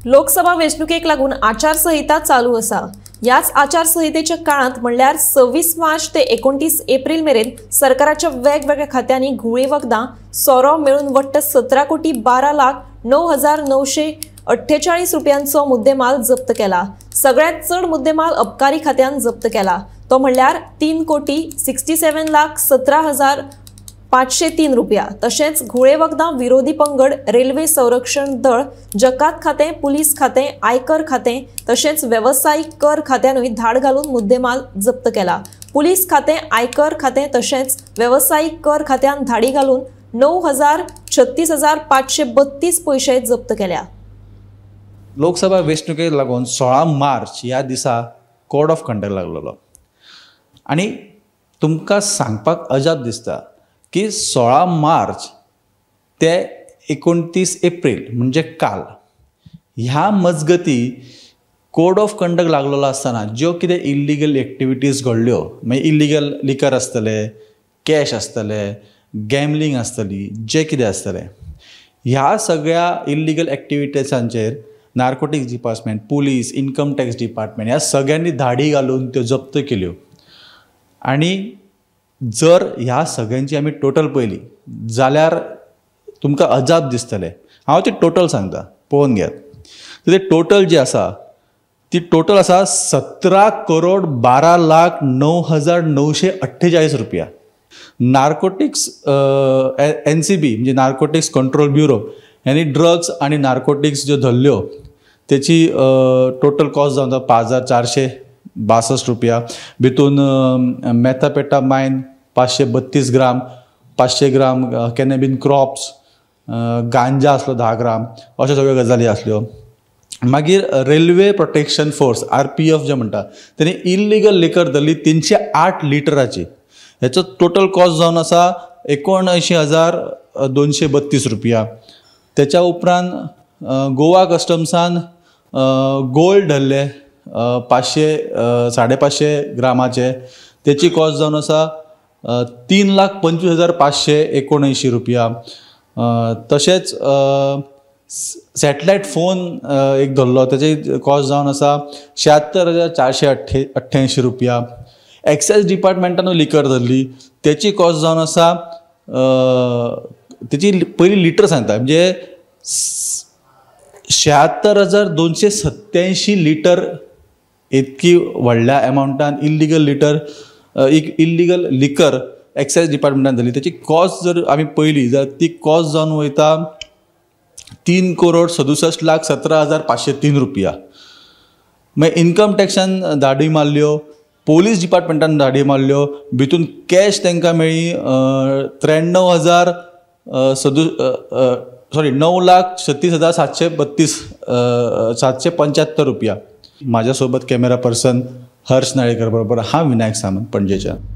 लोकसभा वेंचणुकेक लागून आचारसंहिता चालू आसा. ह्याच आचारसंहितेच्या काळांत म्हणल्यार 26 मार्च ते 29 एप्रिल मेरेन सरकाराच्या वेगवेगळ्या खात्यांनी घुंवळे वखदां सोरो मेळून वट्ट 17,12,09,948 रुपयांचो मुद्देमाल जप्त केला. सगळ्यात चड मुद्देमाल अबकारी खात्यान जप्त केला तो म्हणल्यार 3,67,17,503 रुपया. तशेंच घुंवळे वखदां विरोधी पंगड, रेल्वे संरक्षण दळ, जकात खातें, पुलीस खातें, आयकर खातें तशेंच वेवसायीक कर खात्यानूय धाड घालून मुद्देमाल जप्त केला. पुलीस खातें, आयकर खातें तशेंच वेवसायीक कर खात्यान धाडी घालून 9,036,532 पयशे जप्त केल्या. लोकसभा वेंचणुकेक लागून 16 मार्च ह्या दिसा कोड ऑफ कंडक्ट लागलेलो आनी तुमकां सांगपाक अजाप दिसता की 16 मार्च ते 29 एप्रिल म्हणजे काल ह्या मजगती कोड ऑफ कंडक्ट लागलेलो आसतना ज्यो कितें इल्लिगल एक्टिविटीज घडल्यो, मागीर इल्लिगल लिकर आसतलें, कॅश आसतलें, गॅमलींग आसतली, जें कितें आसतलें, ह्या सगळ्या illegal एक्टिविटीजांचेर narcotics department, police, income tax department ह्या सगळ्यांनी धाडी घालून त्यो जप्त केल्यो. आनी जर ह्या सगळ्यांची आमी टोटल पळयली जाल्यार तुमकां अजाप दिसतलें. हांव ती टोटल सांगता, पळोवन घेयात. ते टोटल जी आसा ती टोटल आसा 17,12,09,948 रुपया. नार्कोटिक्स NCB म्हणजे नार्कोटिक्स कंट्रोल ब्युरो ह्यांनी ड्रग्स आनी नार्कोटिक्स ज्यो धरल्यो तेची टोटल कॉस्ट जावन 5,462 रुपया. भितून मेथापेटामायन 532 ग्राम, 500 ग्राम कॅनबीन क्रॉप्स, गांजा आसलो 10 ग्राम, अश्यो सगळ्यो गजाली आसल्यो. मागीर रेल्वे प्रोटेक्शन फोर्स RPF जे म्हणटा तेणी इल्लिगल लिकर धरली 308 लिटराची. हेचो टोटल कॉस्ट जावन आसा 79,232 रुपया. तेच्या उपरांत गोवा कस्टम्सान गोल्ड धरले 500 550 ग्रामाचे, तेची कॉस्ट जावन आसा 3,25,579 रुपया. तशेंच सॅटलायट फोन एक धरलो, तेची कॉस्ट जावन आसा 76,488 रुपया. एक्सायज डिपार्टमेंटानूय लिकर धरली, तेची कॉस्ट जावन आसा, तेची पयली लिटर सांगता म्हणजे 76,287 लिटर इतकी व्हडल्या एमावंटान illegal litre illegal liquor excise डिपार्टमेंटान धरली. तेची कॉस्ट जर आमी पळयली जाल्यार ती कॉस्ट जावन वयता 3,67,17,503 रुपया. मागीर इन्कम टॅक्सान धाडी मारल्यो, पोलीस डिपार्टमेंटान धाडी मारल्यो, भितून कॅश तांकां मेळ्ळी 9,36,732 775 रुपया. म्हाज्या सोबत कॅमेरा पर्सन हर्ष नाळेकर बरोबर हांव विनायक सामंत, पणजेच्यान.